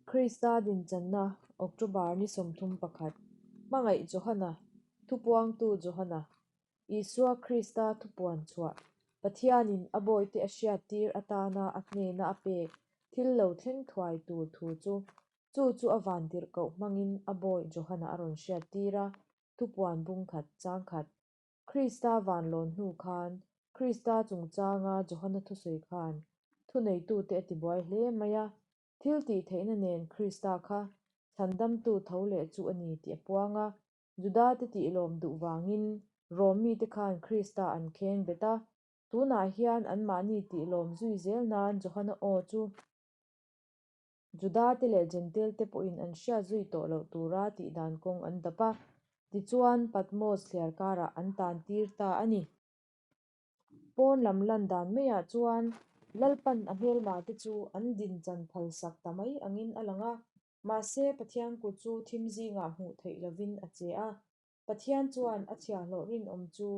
Krista dinchanna October ni 31, Hmangaih Johana, Thupuangtu Johana, Isua Krista thupuan chhuah, Pathianin a bawihte a hriattir atana a hnena a pek thil lo thleng thuai tur thu chu, chu chu a vantirhkoh hmangin a bawih Johana a rawn hriattir a, thupuan bung khat chang khat. Krista vanlawn hnu khan Krista chungchanga Johana thusawi khan thuneitute a tibuai hle mai a, thil tih theihna nen Krista kha chhandamtu tho leh chu a ni tih a puang a, Judate tihlawm duh vangin Rom mite khan Krista an kheng bet a, tunah hian anmahni tihlawm zui zel nan Johana aw chu Judate leh Jentail-te pawhin an hriat zui tawh loh tura tih dan kawng an dap a, tichuan Patmos thliar karah an tan tir ta a ni. Pawn lam lan dan maiah chuan Lalpan a hmelmate chu an din chan phal sak ta mai angin a lang a, mahse Pathian kut chu thim zingah hmuh theih lovin a che a. Pathian chuan a chhiahhlawh rinawm chu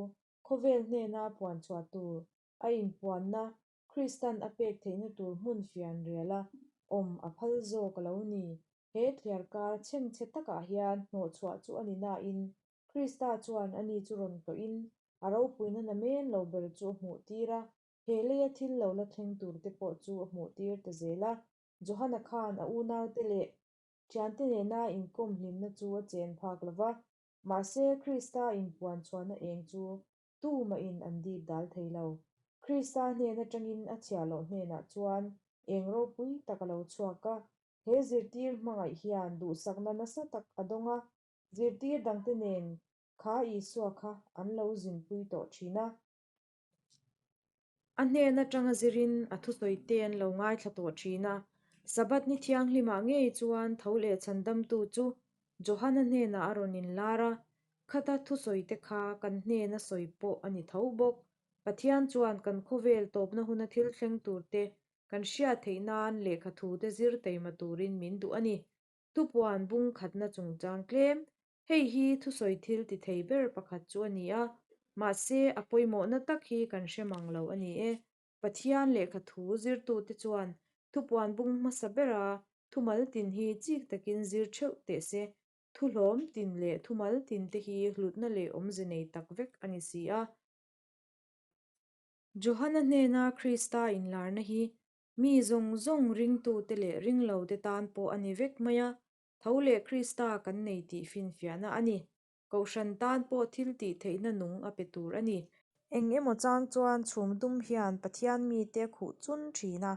khawvel hnena puan chhuah tur a inpuanna Kristan a pek theihna tur hmun fian riala awm a phal zawk a lo ni. He thliar kar chhengchhe takah hian hnawhchhuah chu a ni nain Krista chuan ani chu rawn tlawhin a ropuina namen lo ber chu a hmuhtir a, he leia thil lo la thleng turte pawh chu a hmuhtir ta zel a. Johana khan a unaute leh thiante nena inkawm hlimna chu a chen phak lo va, mahse Krista inpuan chhuahna eng chu Tumahin an dip dal thei lo. Krista hnen atangin a chhiah loh hnenah chuan eng ropui tak a lo chhuak a. He zirtir hmangaih hian duhsakna nasa tak a dawng a, zirtir dangte nen kha Isua kha an lo zinpui tawh thin a. A hnen atanga zirin a thusawite an lo ngaithla tawh thin a. Sabbath ni thianghlimah ngei chuan tho leh chhandamtu chu Johana hnenah a rawn inlar a, Khata thusawite kha kan hnena sawi pawh a ni tho bawk. Pathian chuan kan khawvel tawpna huna thil thleng turte kan hriat theih nan lehkha thute zir teima turin min duh a ni. Thupuan bung khatna chungchang tlem, hei hi thusawi thil ti thei ber pakhat chu a ni a, mahse a pawimawhna tak hi kan hre mang lo a ni e. Pathian lehkha thu zirtute chuan thupuan bung hmasa bera thumal tin hi chik takin zir theuh teh se. Thuhlawm tin leh thumal tin te hi hlutna leh awmze nei tak vek a ni si a. Johana hnena Krista inlarna hi mi zawng zawng ringtute leh ringlote tan pawh a ni vek mai a, tho leh Krista kan nei tih finfiahna a ni. Kohhran tan pawh thil tih theihna nung a pe tur a ni. Eng emaw chang chuan chhum dum hian Pathian mite khuh chun thin a.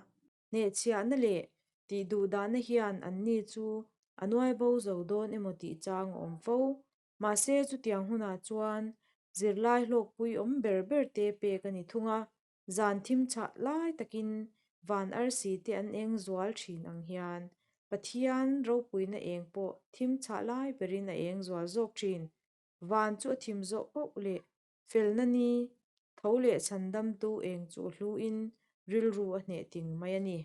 Hnehchhiahna leh tih duhdahna hian anni chu a nuai bo zo dawn emaw tih chang a awm fo. Mahse, chutiang hunah chuan zirlai hlawkpui awm ber ber te pek a ni thung a, zan thim chhah lai takin van arsi te an eng zual thin ang hian Pathian ropuina eng pawh thim chhah lai berin a eng zual zawk thin. Van chu a thim zawh poh leh Felna ni, tho leh chhandamtu eng chu hluin rilru a hneh ting mai a ni.